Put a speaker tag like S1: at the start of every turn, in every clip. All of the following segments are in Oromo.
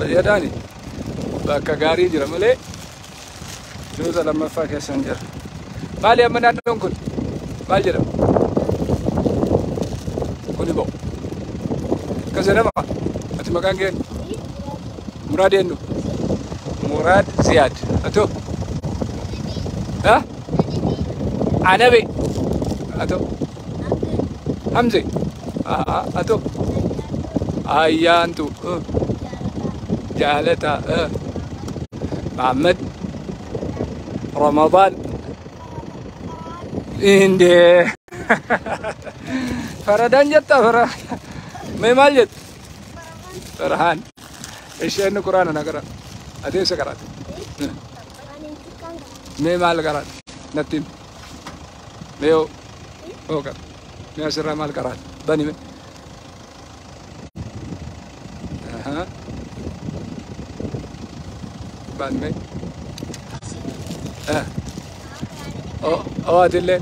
S1: Fayyadaani bakka gaarii jira malee juuza lammaffaa keessa hin jira. Maali amma naannoon kun? Maal jedhama? Kuni ba'u. Akkas jedhama. Ati maqaan kee? Muraad eenyu? Muraad Ziyaad. Atoo? Ha? Anabe. Atoo? Hamze. Atoo? Ayyaantu. Jaalata. Mahammad. Ramadaan. Indee. Faradaan jetta fara. Mee maal jette? Farhaan. Isheen quraana na qara. Ati eessa qaraate? Mee maal qaraate? Natti himi. Mee hoo? Hoo qara. Mee asirraa maal qaraate? Bani mee. Bani mee. Oo atillee.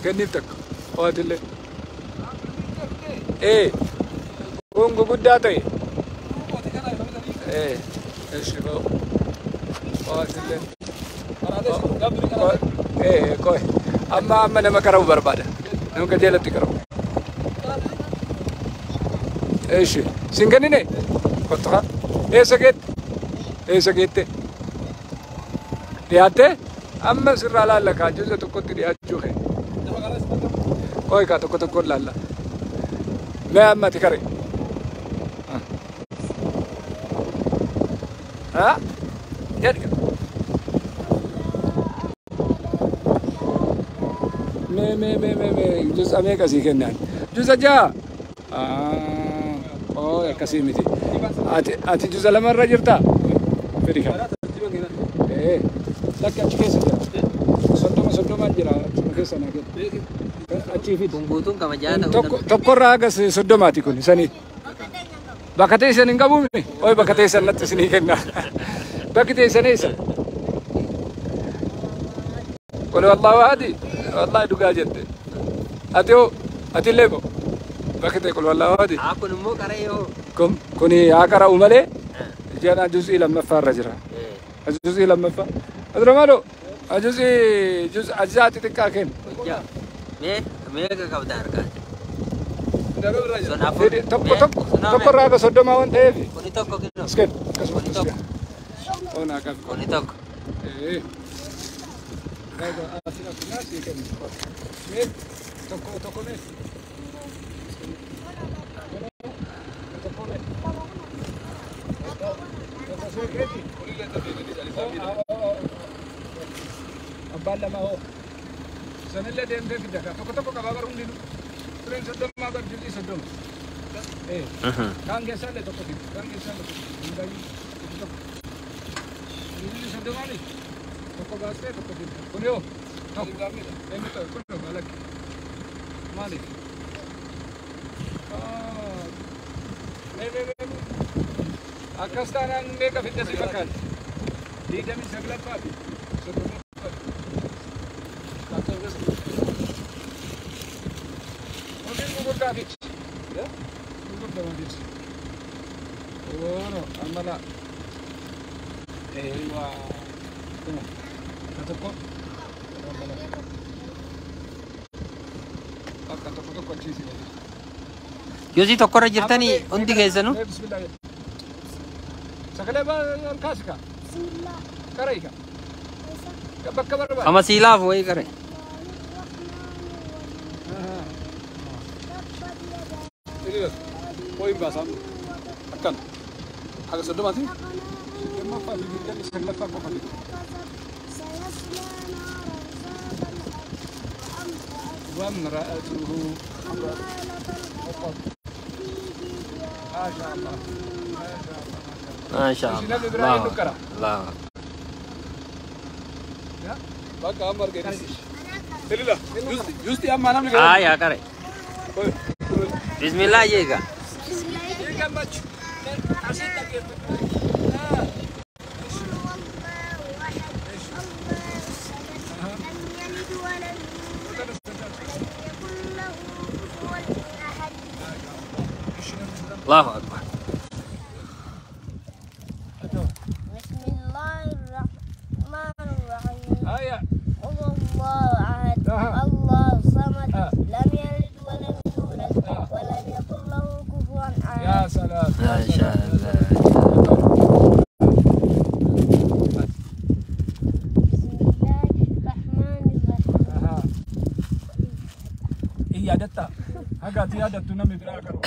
S1: Kenniif takka. Oo atillee. Kun guguddaa ta'e. Eshi ba'u. Oo atillee. Koy. Amma amma nama qara'u barbaada. Nama qajeelatti qara'u. Eshi. Siin kennine? Kottu haa. Eessa geette? Eessa geette? Dhiyaattee? Amma sirraa laalla kaa juuza tokkotti dhiyaachuu kee. Koy kaa tokko tokkoon laalla. Mee amma ati qari. Haa? Jedhi. Mee mee mee mee mee juuza meeqa sii kennaan? Juuza ja'a? Oo akkasii miti. Ati juuza lamarra jirtaa? Fidi kana. Lakki achi keessa jira. 30 30 jira achuma keessa naa kenna. Achii fidi.
S2: Kun guutuun qaba ja'a ta'uu.
S1: Tokkorraa haga 30 kun sanii. Bakka teessan hin qabuumi? Oi bakka teessan natti isinii kenna. Bakki teessan eessa? Qul wallahu ahadi. Wallahi dhugaa jette. Ati hoo? Ati illee moo? Bakki ta'e qul wallahu ahadi.
S2: Haa kun immoo qara'ee hoo?
S1: Kun kuni haa qara'u malee jedha juz'ii lammaffaa irra jira. Juz'ii lammaffaa. Adura maaloo? Juz'ii juz ajzaa xixiqqaa kennu.
S2: Mee meeqa qabda harkaan? Sun afur.
S1: Tokko tokko tokkorraa haga 30 waan ta'eef.
S2: Kuni tokko kinoo.
S1: As kennu. Akkasuma
S2: Kuni tokko.
S1: Onaa qabi.
S2: Kuni tokko.
S1: Mee tokko tokko mee. Tokko mee. Tokko seekeeti. Abbaan lama hoo. Sanillee deemtee fidda kaa. Tokko tokko qabaa bara hundinuu. Tureen 30 bar juz'ii 30. Kaan keessaallee tokko fidi. Kaan keessaallee tokko fidi. Hundaayyuu tokko tokko. Juz'ii 30 tokko baastee tokko fidda. Kun yoo tokko. Eenyu ta'e kun yoo malakki. Maaliif? Mee mee mee. Akkas taanaan meeqa fidda si fakkaata? 29 fi 30. Mungkin gugurdaa fidi. Gugurdaa fidi. Ono amma la. Eewa. Kuma. Tokko. Akka tokko tokko achiisi.
S2: Juuzii tokkorra jirtanii hundi keessanuu?
S1: Bismillah. Sagalee ol kaasi kaa. Qara'ii kaa. Bakka barbaade.
S2: Amma sii laafu wayii qare.
S3: Hoyin baasaa akkan haga 30ti.
S1: 30ffaa fi 29ffaa qofa fidi. وامرأته ما شاء الله ما شاء الله
S2: ما شاء الله.
S1: Nabi Ibrahim nu qara.
S2: Allah.
S3: Bakka amma argeenis. Elila juusti amma namni
S2: Haa yaa qare. Bismillah jeega. Allahu akbar.
S4: بسم الله الرحمن الرحيم.
S1: Haya.
S4: قل الله أحد الله الصمد لم يلد ولم يولد ولم يكن له كفوا أحد.
S1: Ya salam.
S2: Maasha Allah.
S4: بسم الله الرحمن الرحيم.
S1: Aha. Yaadatta. Haga ati yaadattu namni biraa qabu.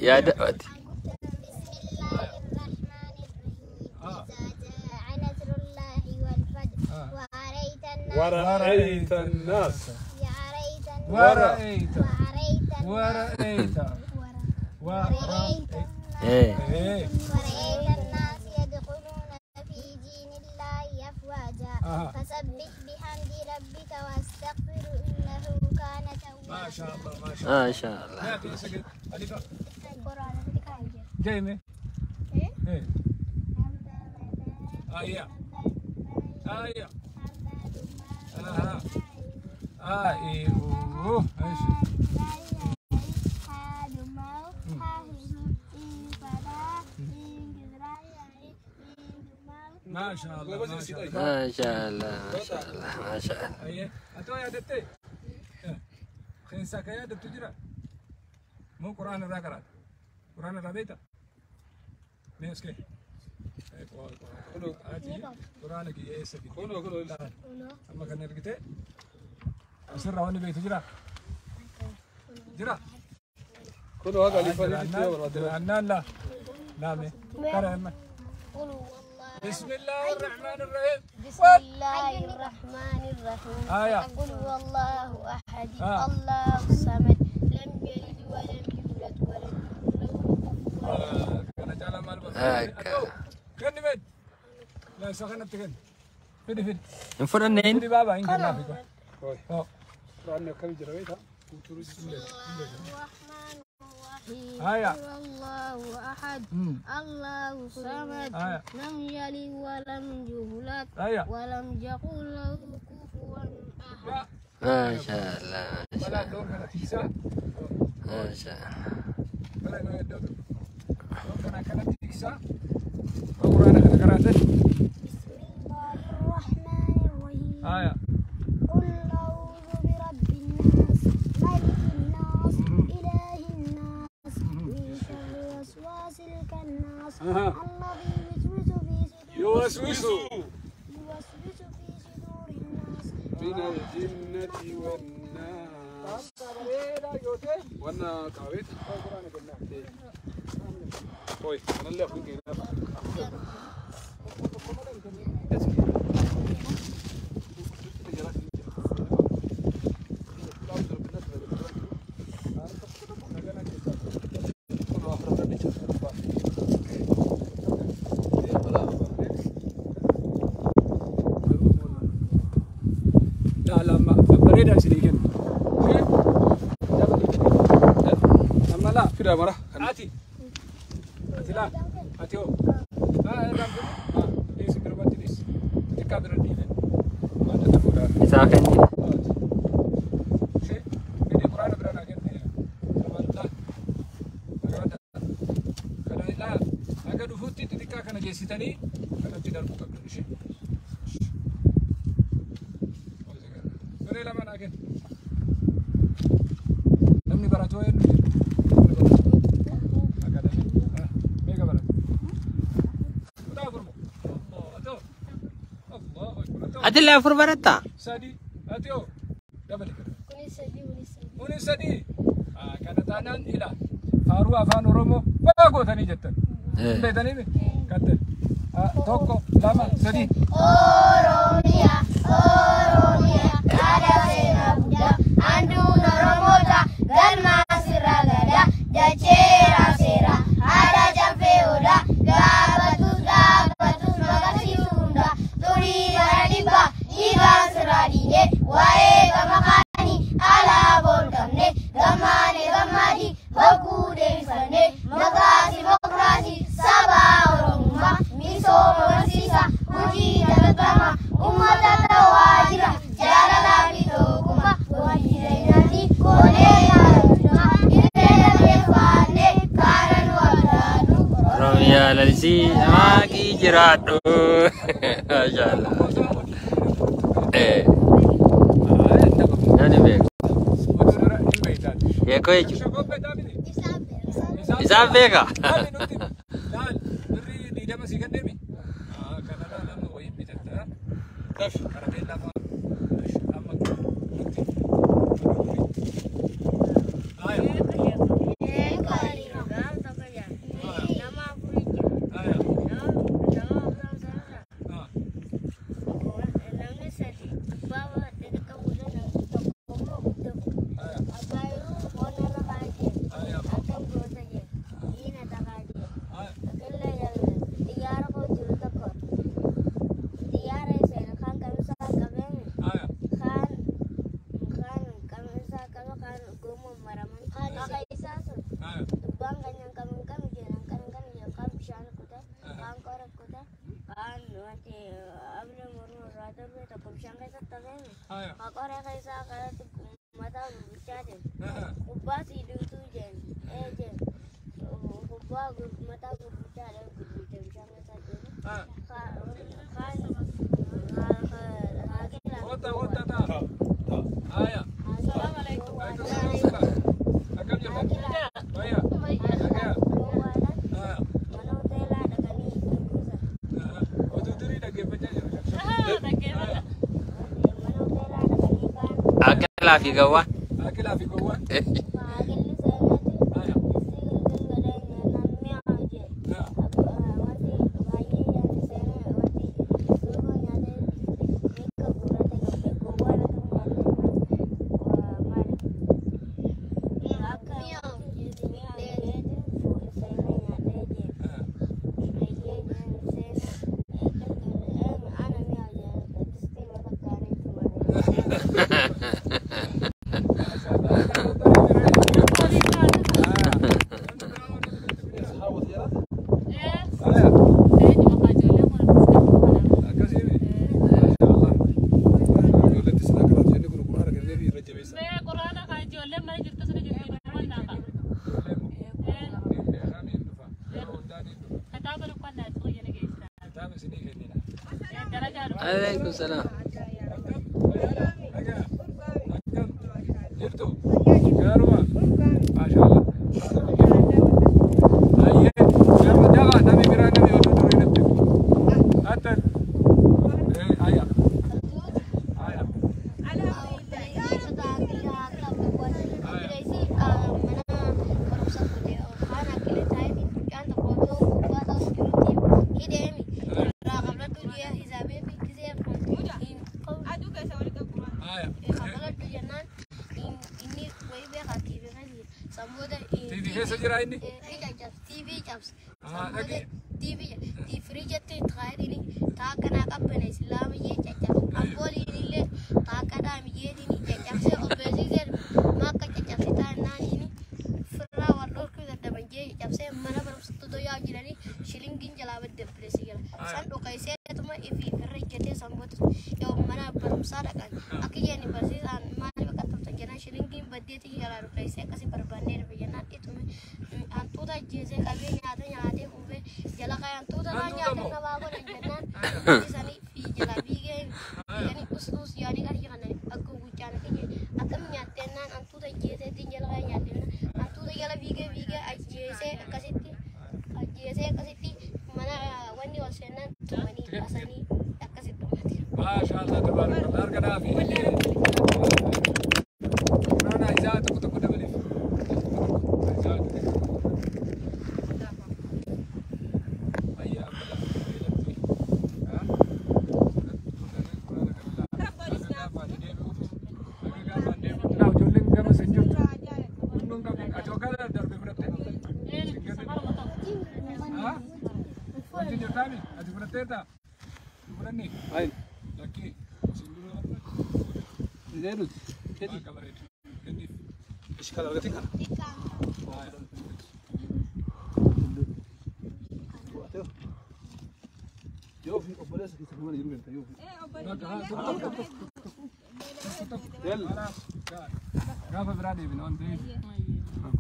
S2: Yaada ati.
S5: بسم الله الرحمن الرحيم. إذا جاء نصر الله والفتح وأريت الناس
S3: ورأيت الناس
S5: ورأيت
S1: Wara'eeta.
S5: ورأيت
S1: Wara'eeta.
S5: ورأيت
S1: Wara'eeta.
S2: Eh.
S1: Eh.
S5: ورأيت الناس يدخلون في دين الله أفواجا
S1: آه.
S5: فسبح بحمد ربك واستغفره إنه كان توابا.
S1: Maasha Allah, maasha Allah.
S2: Maasha Allah.
S1: Mee ati isa gad- Alifa.
S5: القرآن
S1: Deeme. Eh. Ayya. Ayya. Aha. Ah, eh, oh, eish. Maasha Allah, maasha Allah.
S2: Maasha Allah. Maasha Allah. Maasha Allah.
S1: Ayye. Atoo yaadattee? Qeensaa ka yaadattu jira? Moo quraana irraa qaraata? Quraana irraa beektaa? Mee as ka'e. Ati quraana kiyya eessa fidde?
S3: Kunoo kunoo.
S1: Amma kan argite asirraa wanni beektu jira? Jira?
S3: Kunoo haga alifaa ni yoo barbaadde.
S1: Jiraannaan laa. Laame. Kara amma.
S4: قل هو الله.
S1: بسم الله الرحمن الرحيم.
S4: بسم الله الرحمن الرحيم.
S1: آية.
S4: قل هو الله أحد
S1: آه.
S4: الله الصمد لم يلد ولم يولد ولم يكن له كفوا أحد.
S1: Kana caalaa maal
S2: Akka.
S1: barbaadde? Kenni mee. Laa isa kanatti kenni. Fidi fidi.
S2: Hin fudhanneen.
S1: Fidi baabaa hin kennaafi.
S3: Hooy.
S1: Oh.
S3: Quraanni akkamii jira beektaa? Guutuu
S5: الرحمن الرحيم.
S1: آية.
S5: قل الله أحد الله الصمد
S1: آية.
S5: لم يلد ولم يولد
S1: آية.
S5: ولم يكن له كفوا أحد.
S2: Maasha Allah. Maasha
S1: Balaa loon kana tiisaa.
S2: Maasha Allah.
S1: Balaa loon iddoo tokko. Loon kana akkanatti tiksaa. Quraana kana qaraatan.
S5: بسم الله الرحمن الرحيم.
S1: آية.
S5: قل أعوذ برب الناس ملك الناس إله الناس من شر وسواس الخناس الذي يوسوس في صدور
S3: يوسوس
S5: يوسوس في صدور الناس
S3: من الجنة والناس.
S1: Bareedaa gootee.
S3: Wanna qabeet. Hooy. Kanallee afur keenyaa.
S1: Laa babbareedaa isinii kenna. Amma laa.
S3: Fidaa mara.
S1: Ati. Ati laa. Ati hoo. Haa irraan fudhu. Haa dhiisi birumatti dhiisi. Xixiqqaa bira dhiife. Waan natti fuudhaa.
S2: Isaa kenni.
S1: Ishee fidi quraana bira naa kenne. Amantaa. Amantaa. Kana laa haga dhufuutti xixiqqaa kana geessitanii kanatti darbuu qabdu ishee. Firee lama naa kenni. Namni baratoo eenyu jira? Namni baratoo. Akadamii. Meeqa barata? Kutaa afur moo? Allah, atoo. Allahu akbar. Atoo.
S2: Ati illee afur barattaa?
S1: Sadi. Ati hoo? Dabali.
S4: Kunis sadii kunis sadii.
S1: Kunis sadii. Kana taanaan ila. Faaruu afaan Oromoo waa gootanii jettan.
S2: Eh.
S1: Hin beektanii mi? Katte. Tokko, lama, sadii.
S5: Oromiyaa, Oromiyaa, aadaa seenaa guddaa, handuun Oromoota galmaa sirraa gadaa, dacheeraa seeraa, aadaa caffee odaa, gaafatus dhaabbatus maqasiisu hundaa, xurii bara dhibbaa, dhiigaan sirraa dhiigee, waa'ee gama kaanii alaa bool qabne, gammaane gammaadii, bokkuu deebifanne, maqaasi mokiraasii, sabaa Oromummaa, misooma barsiisa, hojii dalagama, uummata ta'aa jira, jaalalaa fi tokkummaa, hojii jireenyaati, goonee yaadudha, irree dandeeffanne.
S2: Jaalalsi maaqii jiraadhu. Maashaallah. Nani beeku. Sheekoo jechuudha. Isaan beeka. Akilaa fi gawwaan.
S1: Akilaa fi gawwaan.
S2: Alaikum salam.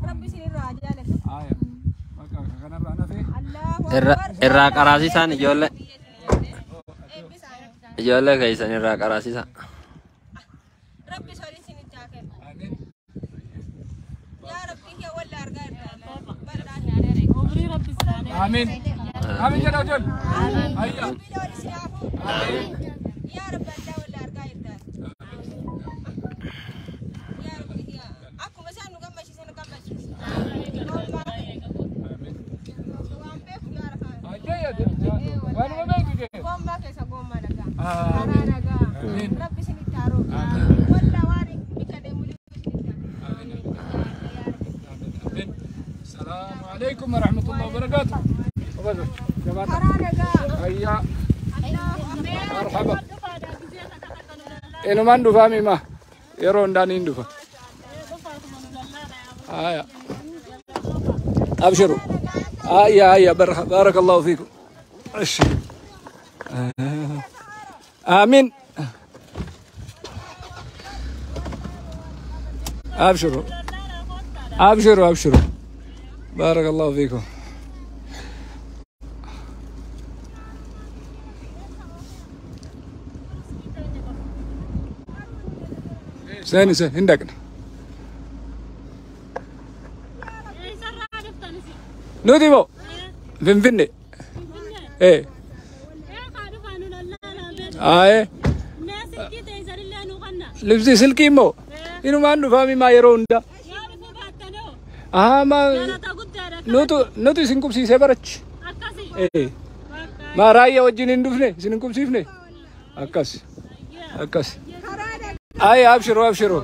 S6: Rabbi isin irraa jaalatu.
S1: Aya. Bakka kanarraa nafe.
S6: Allahu
S2: Irraa qaraasisaan ijoollee. Ijoollee keessan irraa qaraasisa.
S6: Rabbi sorii isinitti haa kennu. Yaa Rabbi kee walla argaa irraa.
S1: Amiin. Amiin jedhaa ijoollee. Ayya.
S6: Rabbi loon isin haa fuudhu. Yaa Rabbi addaa walla argaa irraa. Yaa Rabbi kee akkuma isaan nu gammachiisan nu gammachiisa. Waan beeku yaa Rabbi.
S1: Ayya waanuma beektu jee.
S6: Gommaa keessa gommaa nagaa.
S1: Amiin.
S6: Karaa nagaa.
S1: Amiin.
S6: Rabbi isinitti haa roobu. Walla waan bika deemu isinitti haa kennu. Yaa Rabbi.
S1: Amiin. Salaamu alaikum warahmatullahi wabarakatuh.
S6: Karaa nagaa.
S1: Ayya. Marhaba. Inumaan dhufaa mima. Yeroo hundaan hin dhufa. Aya. Abshiru. Ayya ayya barakallahu fiikum. እሺ አሚን። አብሽሩ አብሽሩ አብሽሩ። ባረከላሁ ፊኩም። Seeni seen hin dhaqna. Nuti moo Finfinne. Ee. Aye. Libsi silkii immoo inumaan dhufaa mimaa yeroo hunda. Ahaa ma nutu isin qubsiisee barachi. Ee. Maa raayyaa wajjin hin dhufne isin hin qubsiifne. Akkas. Akkas. Aye abshiru abshiru.